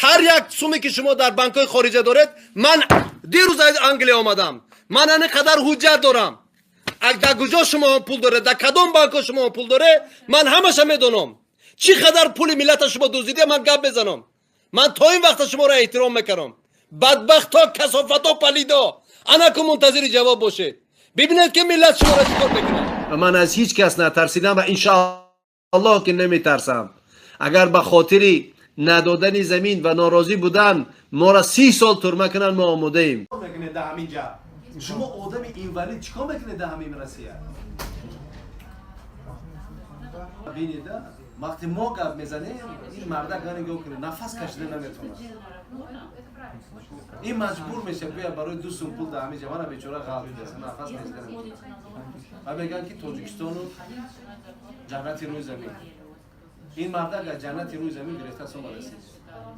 Ҳар як суме ки шумо дар банкҳои хориҷа доред, ман дирӯз аз Англия омадам, ман ани қадар ҳуҷҷат дорам. Дар куҷо шумо пул доред, дар кадом банкҳо шумо пул доред, ман ҳамаша медонам. Чӣ қадар пули миллата шумо дуздида, ман гап мезанам. Ман то ин вақта шуморо эҳтиром мекунам. Бадбахто, касофато, палидо, анаку мунтазири ҷавоб бошед. Бибинед, ки миллат шуморо чӣ кор мекунад. Ва ман аз ҳеҷ кас натарсидам ва иншоаллоҳ, ки наметарсам. Агар ба хотири надодани замин ва норозӣ будан моро 30 сол турма кунанд, мо омодаем. Мекунед дар ҳамин ҷа? Шумо одами инвалид чикор мекунед дар ҳамин Россия? Бинеда, вақте мо гап мезанем, ин мардак нигоҳ кунед, нафас кашида наметавонад. Ин маҷбур мешавад бия барои 2 сум пул дар ҳамин ҷа. Мана, бечора ғалт, нафас кашида наметавонад. Ва мегӯянд, ки Тоҷикистону ҷаннати рӯи замин. Ин мардак аз ҷаннати рӯи замин гирифта омадааст.